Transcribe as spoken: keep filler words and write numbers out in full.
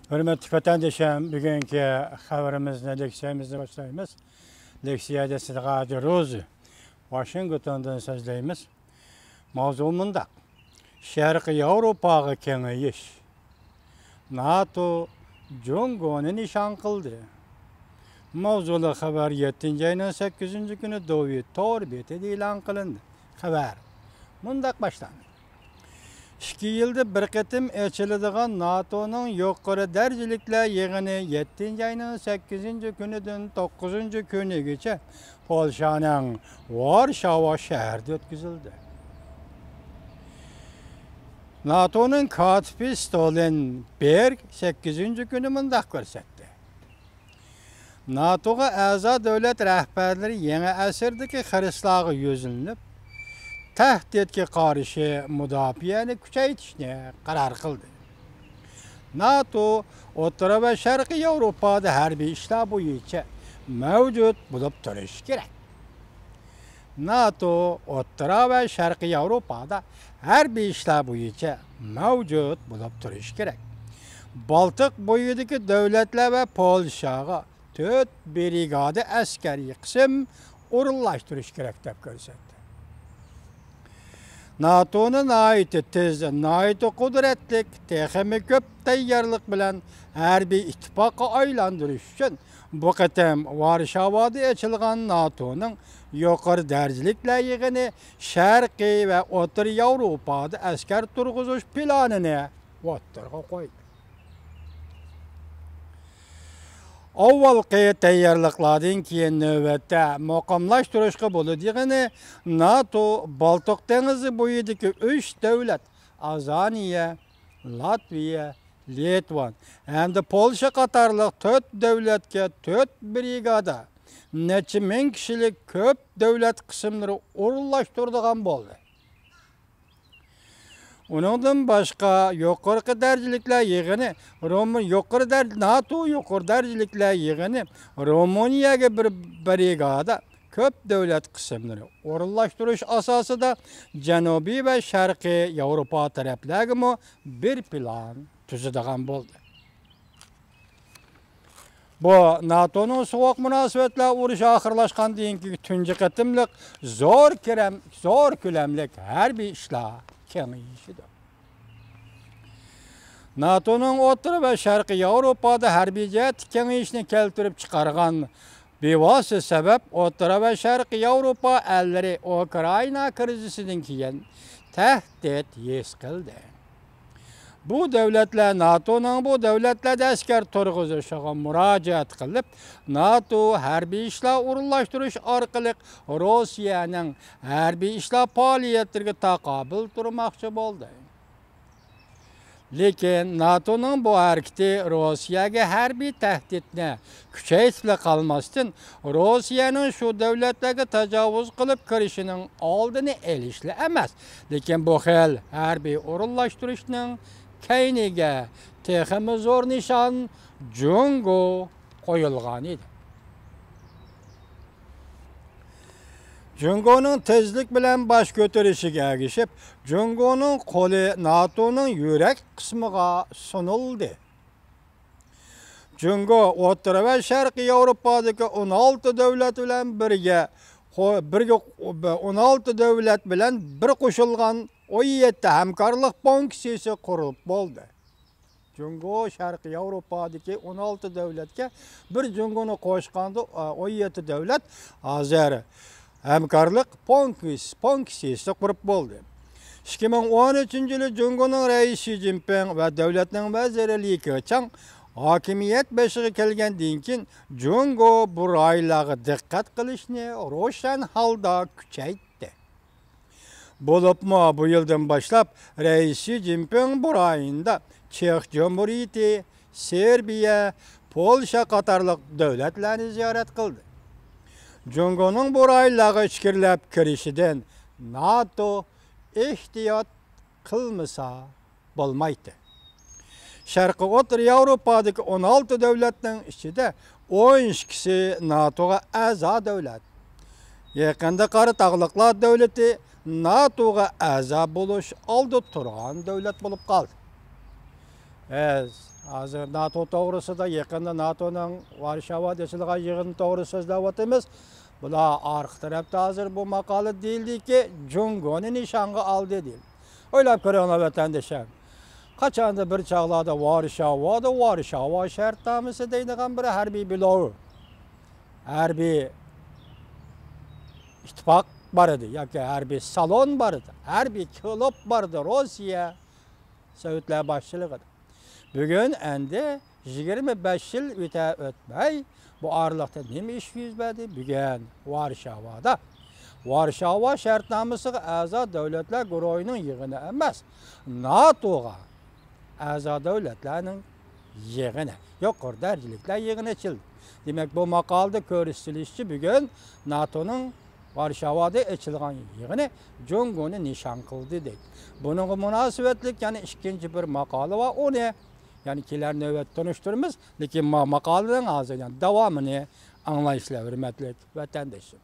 ھۆرمەتلىك ۋەتەندىشىم، بۈگۈنكى خەۋىرىمىزنى، لېكسىيەمىزنى باشلايمىز. لېكسىيەدە سىدىغاجى روز، ۋاشىنگتوندىن سۆزلەيمىز. ماۋزۇ مۇنداق: شەرقىي ياۋروپاغا كېڭىيىش. ناتو جۇڭگونى نىشان قىلدى. ماۋزۇلۇق خەۋەر يەتتىنچى ئاينىڭ سەككىزىنچى كۈنى دوۋى تور بېتىدە ئېلان قىلىندى. خەۋەر مۇنداق باشلاندى: ئىككى يىلدا بىر قېتىم ئېچىلىدىغان ناتونىڭ يۇقىرى دەرىجىلىكلەر يىغىنى يەتتىنچى ئاينىڭ سەككىزىنچى كۈنىدىن توققۇزىنچى كۈنىگىچە پولشانىڭ ۋارشاۋا شەھىرىدە ئۆتكۈزۈلدى. ناتونىڭ كاتىپى ستولېنبېرگ سەككىزىنچى كۈنى مۇنداق كۆرسەتتى: ناتوغا ئەزا دۆلەت رەھبەرلىرى يېڭى ئەسىردىكى خىرىسلارغا يۈزلىنىپ، تەھدىتكە قارشى مۇداپىئەنى كۈچەيتىشنى قارار قىلدى. ناتو ئوتتۇرا ۋە شەرقىي ياۋروپادا ھەربىي ئىشلار بويىچە مەۋجۇت بولۇپ تۇرۇشى كېرەك. ناتو ئوتتۇرا ۋە شەرقىي ياۋروپادا ھەربىي ئىشلار بويىچە مەۋجۇت بولۇپ تۇرۇشى كېرەك. بالتىق بويىدىكى دۆلەتلەر ۋە پولشاغا تۆت برىگادا ئەسكەرىي قىسىم ئورۇنلاشتۇرۇش كېرەك، دەپ كۆرسەتتى. ناتونى ناھايىتى تېز، ناھايىتى قۇدرەتلىك، تېخىمۇ كۆپ تەييارلىق بىلەن ھەربىي ئىتتىپاققا ئايلاندۇرۇش ئۈچۈن، بۇ قېتىم ۋارشاۋادا ئېچىلغان ناتونىڭ يۇقىرى دەرىجىلىكلەر يىغىنى شەرقىي ۋە ئوتتۇرا ياۋروپادا ئەسكەر تۇرغۇزۇش پىلانىنى ئوتتۇرىغا قويدى. ئاۋۋالقى تەييارلىقلاردىن كېيىن نۆۋەتتە مۇقىملاشتۇرۇشقا بولىدىغىنى ناتو بالتىق دېڭىزى بويىدىكى ئۈچ دۆلەت، ئازانىيە، لاتۋىيە، لىتۋا ھەمدە پولشا قاتارلىق تۆت دۆلەتكە تۆت برىگادا، نەچچە مىڭ كىشىلىك كۆپ دۆلەت قىسىملىرى ئورۇنلاشتۇرىدىغان بولدى. ئۇنىڭدىن باشقا، يۇقىرىقى دەرىجىلىكلەر يىغىنى روم-، يۇقىرى دەر-، ناتو يۇقىرى دەرىجىلىكلەر يىغىنى رومىنىيەگە بىر برىگادا، كۆپ دۆلەت قىسىملىرى ئورۇنلاشتۇرۇش ئاساسىدا جەنۇبىي ۋە شەرقىي ياۋروپا تەرەپلەرگىمۇ بىر پىلان تۈزىدىغان بولدى. بۇ ناتونىڭ سوغۇق مۇناسىۋەتلەر ئۇرۇشى ئاخىرلاشقاندىن كېيىنكى تۇنجى قېتىملىق زور كىرەم-، زور كۆلەملىك ھەربىي ئىشلار كېڭىيىشىدۇر. ناتونىڭ ئوتتۇرا ۋە شەرقىي ياۋروپادا ھەربىي جەھەتتە كېڭىيىشنى كەلتۈرۈپ چىقارغان بىۋاسىتە سەۋەب، ئوتتۇرا ۋە شەرقىي ياۋروپا ئەللىرى ئۇكرائىنا كىرىزىسىدىن كېيىن تەھدىت ھېس قىلدى. بۇ دۆلەتلەر ناتونىڭ بۇ دۆلەتلەردە ئەسكەر تۇرغۇزۇشىغا مۇراجىئەت قىلىپ، ناتو ھەربىي ئىشلار ئورۇنلاشتۇرۇش ئارقىلىق روسىيەنىڭ ھەربىي ئىشلار پائالىيەتلىرىگە تاقابىل تۇرماقچى بولدى. لېكىن ناتونىڭ بۇ ھەرىكىتى روسىيەگە ھەربىي تەھدىتنى كۈچەيتىپلا قالماستىن، روسىيەنىڭ شۇ دۆلەتلەرگە تاجاۋۇز قىلىپ كىرىشىنىڭ ئالدىنى ئېلىشلا ئەمەس، لېكىن بۇ خىل ھەربىي ئورۇنلاشتۇرۇشنىڭ كەينىگە تېخىمۇ زور نىشان جۇڭگو قويۇلغان ئىدى. جۇڭگونىڭ تېزلىك بىلەن باش كۆتۈرۈشىگە ئەگىشىپ، جۇڭگونىڭ قولى ناتونىڭ يۈرەك قىسمىغا سۇنۇلدى. جۇڭگو ئوتتۇرا ۋە شەرقىي ياۋروپادىكى ئون ئالتە دۆلەت بىلەن بىرگە، قو-، بىرگە، ئون ئالتە دۆلەت بىلەن بىر قوشۇلغان ئون يەتتە ھەمكارلىق بانكىسى قۇرۇپ بولدى. جۇڭگو شەرقىي ياۋروپادىكى ئون ئالتە دۆلەتكە بىر جۇڭگونى قوشقاندا، ئون يەتتە دۆلەت ھازىر ھەمكارلىق بانكىس-، بانكىسى قۇرۇپ بولدى. ئىككى مىڭ ئون ئۈچىنچى يىلى جۇڭگونىڭ رەئىسى شى جىنپىڭ ۋە دۆلەتنىڭ ۋەزىرى لى كېچاڭ ھاكىمىيەت بېشىغا كەلگەندىن كېيىن، جۇڭگو بۇ رايونلارغا دىققەت قىلىشنى روشەن ھالدا كۈچەيتتى. بولۇپمۇ بۇ يىلدىن باشلاپ رەئىس شى جىنپىڭ بۇ رايوندا چېخ جۇمھۇرىيىتى، سېربىيە، پولشا قاتارلىق دۆلەتلەرنى زىيارەت قىلدى. جۇڭگونىڭ بۇ رايونلارغا ئىچكىرىلەپ كىرىشىدىن ناتو ئېھتىيات قىلمىسا بولمايتتى. شەرقىي ئوتتۇرا ياۋروپادىكى ئون ئالتە دۆلەتنىڭ ئىچىدە ئون ئىككىسى ناتوغا ئەزا دۆلەت. يېقىندا قارا تاغلىقلار دۆلىتى ناتوغا ئەزا بولۇش ئالدىدا تۇرغان دۆلەت بولۇپ قالدى. بىز ھازىر ناتو توغرىسىدا، يېقىندا ناتونىڭ ۋارشاۋادا ئېچىلغان يىغىنى توغرىسىدا سۆزلەۋاتىمىز. بۇلار ئارقا تەرەپتە ھازىر بۇ ماقالە دېيىلدىكى، جۇڭگونى نىشانغا ئالدى دېيىلدى. ئويلاپ كۆرۈڭلار، ۋەتەندىشىم. قاچاندا بىر چاغلاردا ۋارشاۋادا ۋارشاۋا شەرتنامىسى دەيدىغان بىر ھەربىي بىلوگ، ھەربىي ئىتتىپاق بار ئىدى ياكى ھەربىي سالون بار ئىدى، ھەربىي كلۇب بار ئىدى، روسىيە، سوۋېتلار باشچىلىقىدا. بۈگۈن ئەندى يىگىرمە بەش يىل ئۆتە ئۆتمەي، بۇ ئارىلىقتا نېمە ئىش يۈز بەردى؟ بۈگۈن ۋارشاۋادا، ۋارشاۋا شەرتنامىسىغا ئەزا دۆلەتلەر گۇرۇھىنىڭ يىغىنى ئەمەس، ناتوغا ئەزا دۆلەتلەرنىڭ يىغىنى، يۇقىرى دەرىجىلىكلەر يىغىنى ئېچىلدى. دېمەك، بۇ ماقالىدە كۆرسىتىلىشىچە، بۈگۈن ناتونىڭ ۋارشاۋادا ئېچىلغان يىغىنى جۇڭگونى نىشان قىلدى دەيدۇ. بۇنىڭغا مۇناسىۋەتلىك يەنە ئىككىنچى بىر ماقالە بار، ئۇنى يەنە كېلەر نۆۋەتتە تونۇشتۇرىمىز. لېكىن ما-، ماقالىنىڭ ھازىر يەنە داۋامىنى ئاڭلايسىلەر، ھۆرمەتلىك ۋەتەندىشىم.